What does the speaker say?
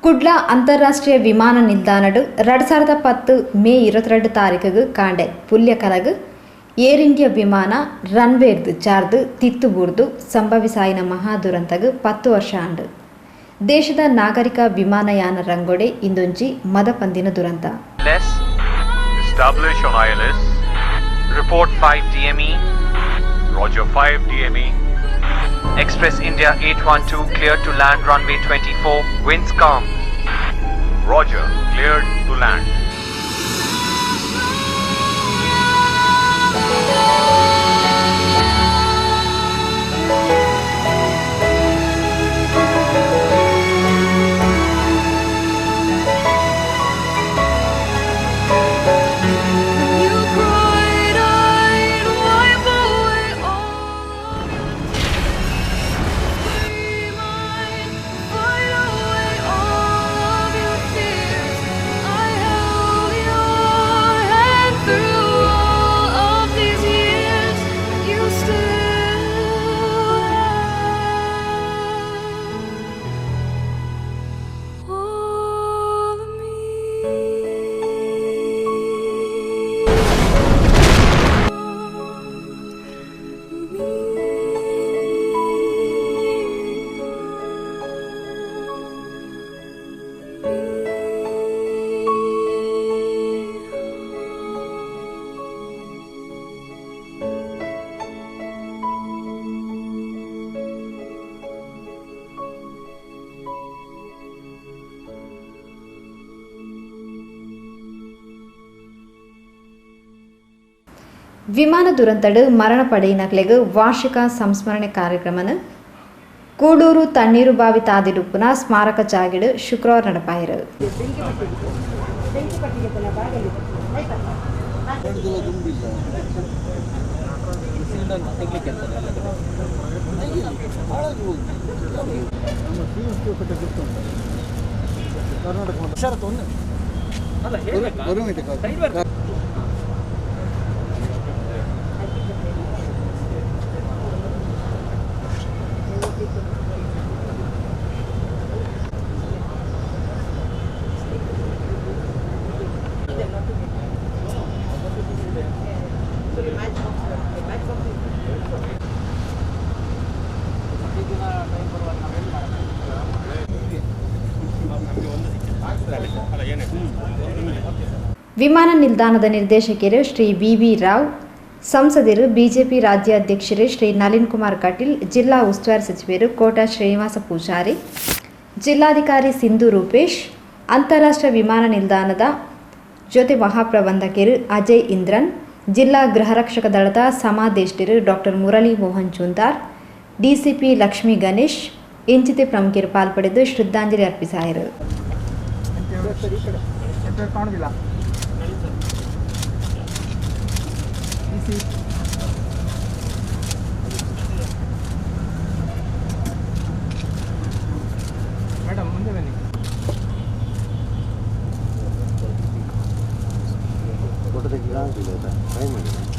Kudla ಅಂತಾರಾಷ್ಟ್ರೀಯ ವಿಮಾನ ನಿಲ್ದಾಣಡು 2010 ಮೇ 22 ತಾರೀಖುಗು ಕಾಂಡೆ ಪುಲ್ಯಕಲಗು ಏರ್ ಇಂಡಿಯಾ ವಿಮಾನ ರನ್ವೇರ್ದು ಜಾರ್ದು ತಿತ್ತುಬೂರ್ದು ಸಂಭವಿಸಾಯಿನ ಮಹಾದುರಂತಗು 10 ವರ್ಷ ಆಂಡು. ದೇಶದ ನಾಗರಿಕ ವಿಮಾನಯಾನ ರಂಗೋಡೆ ಇಂದೊಂಜಿ ಮದಪಂದಿನ ದುರಂತ. Establish on ILS. Report 5 DME. Roger 5 DME. Express India 812 cleared to land runway 24. Winds calm. Roger, cleared to land. You cried, I'd wipe away all be mine, fight away all of your fears. I held your hand through all of these years. You still have all of me. ವಿಮಾನ ದುರಂತಡು ಮರಣ ಪಡೆಯಿನಕ್ಲೆಗ್ ವಾರ್ಷಿಕ ಸಂಸ್ಮರಣೆ ಕಾರ್ಯಕ್ರಮನ ಕೂಡೂರು ತಣ್ಣೀರುಬಾವಿ ತಾದಿಡುಪ್ಪುನ ಸ್ಮಾರಕ ಜಾಗಿಡು ಶುಕ್ರವಾರ ನಡಪಾಯಿರು. ವಿಮಾನ ನಿಲ್ದಾಣದ ನಿರ್ದೇಶಕರು Shri V V Rao, ಸಂಸದರು ಬಿಜೆಪಿ ರಾಜ್ಯಾಧ್ಯಕ್ಷರು ಶ್ರೀ ನಳಿನ್ ಕುಮಾರ್ ಕಟೀಲ್, ಜಿಲ್ಲಾ ಉಸ್ತುವಾರಿ ಸಚಿವರು ಕೋಟ ಶ್ರೀನಿವಾಸ ಪೂಜಾರಿ, ಜಿಲ್ಲಾಧಿಕಾರಿ ಸಿಂಧು ರೂಪೇಶ್, ಅಂತಾರಾಷ್ಟ್ರೀಯ ವಿಮಾನ ನಿಲ್ದಾಣದ ಜೊತೆ ಮಹಾಪ್ರಬಂಧಕರು ಅಜಯ್ ಇಂದ್ರನ್, ಜಿಲ್ಲಾ ಗೃಹರಕ್ಷಕ ದಳದ ಸಮಾದೇಷ್ಟರು ಡಾಕ್ಟರ್ ಮುರಳಿ ಮೋಹನ್ ಚುಂದಾರ್, ಡಿಸಿಪಿ ಲಕ್ಷ್ಮೀ ಗಣೇಶ್ ಇಂಚಿತೆ ಪ್ರಮುಖರು ಪಾಲ್ಪಡೆದು ಶ್ರದ್ಧಾಂಜಲಿ ಅರ್ಪಿಸಾಯರು. ಮೇಡಮ್ ಮುಂದೆ ಬನ್ನಿ. ಫೋಟೋ ತೆಗಿಲ್ಲ, ಟ್ರೈ ಮಾಡಿ.